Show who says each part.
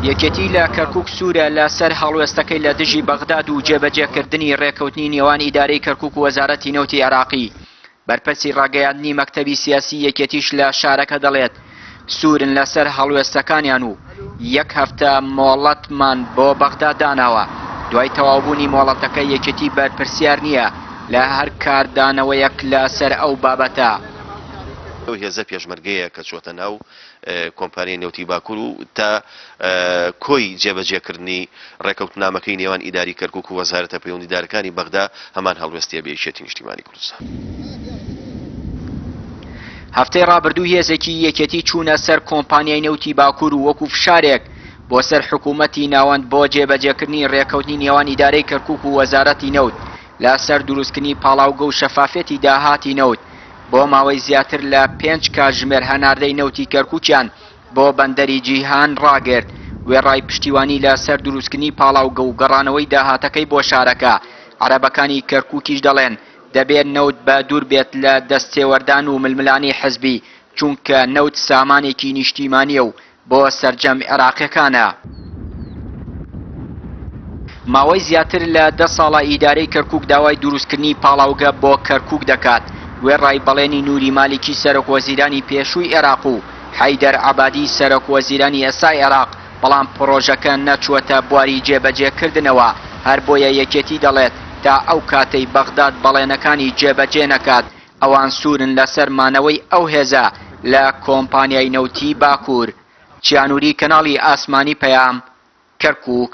Speaker 1: یەکێتی لە کەرکوک سوورە لە سەر هەڵوێستەکەی لە دژی بەغداد و جێبەجێکردنی ڕێکەوتنی نێوان ئیدارەی کەرکوک و وەزارەتی نەوتی عێراقی. بەرپرسی ڕاگەیاندنی مەکتەبی سیاسی یەکێتیش لە شارەکە دەڵێت، سوورن لەسەر هەڵوێستەکانیان و یەک هەفتە مۆڵەتمان بۆ بەغدا داناوە، دوای تەواوبوونی مۆڵەتەکە یەکێتی بەرپرسیار نییە لە هەر کاردانەوەیەک لەسەر ئەو بابەتە.
Speaker 2: ئەو هێزە پێشمەرگەیە کە چۆتە ناو کۆمپانیای نەوتی باکوور و تا کۆی جێبەجێکردنی ڕێکەوتنامەکەی نێوان ئیداری کەرکوک و وەزارەتە پەیوەندیدارەکانی بەغدا هەمان هەڵوێستی هەبێ یەکێتی نیشتیمانی کوردستان.
Speaker 1: هەفتەی ڕابردوو هێزێکی یەکێتی چوونە سەر کۆمپانیای نەوتی باکوور و وەکو فشارێک بۆ سەر حکوومەتی ناوەند بۆ جێبەجێکردنی ڕێکەوتنی نێوان ئیدارەی کەرکوک و وەزارەتی نەوت لە سەر دروستکردنی پاڵاوگە و شەفافیەتی داهاتی نەوت بۆ ماوەی زیاتر لە پێنج کاتژمێر هەناردەی نەوتی کەرکوکیان بۆ بەندەری جیهان ڕاگرت، وێڕای پشتیوانی لە سەر دروستکردنی پاڵاوگە و گەڕانەوەی داهاتەکەی بۆ شارەکە، عەرەبەکانی کەرکوکیش دەڵێن، دەبێت نەوت بە دوور بێت لە دەستێوەردان و ململانێی حزبی، چونکە نەوت سامانێکی نیشتیمانییە و بۆ سەرجەم عێراقیەکانە. ماوەی زیاتر لە دە ساڵە ئیدارەی کەرکوک داوای دروستکردنی پاڵاوگە بۆ کەرکوک دەکات، وێڕای بەڵێنی نوری مالیکی سەرۆکوەزیرانی پێشووی عێراق و حەیدەر عەبادی سەرۆکوەزیرانی ئێستای عێراق، بەڵام پڕۆژەکە نەچووەتە بواری جێبەجێکردنەوە، هەر بۆیە یەکێتی دەڵێت تا ئەو کاتەی بەغداد بەڵێنەکانی جێبەجێ نەکات ئەوان سوورن لەسەر مانەوەی ئەو هێزە لە کۆمپانیای نەوتی باکوور. چیانوری کەناڵی ئاسمانی پەیام، کەرکوک.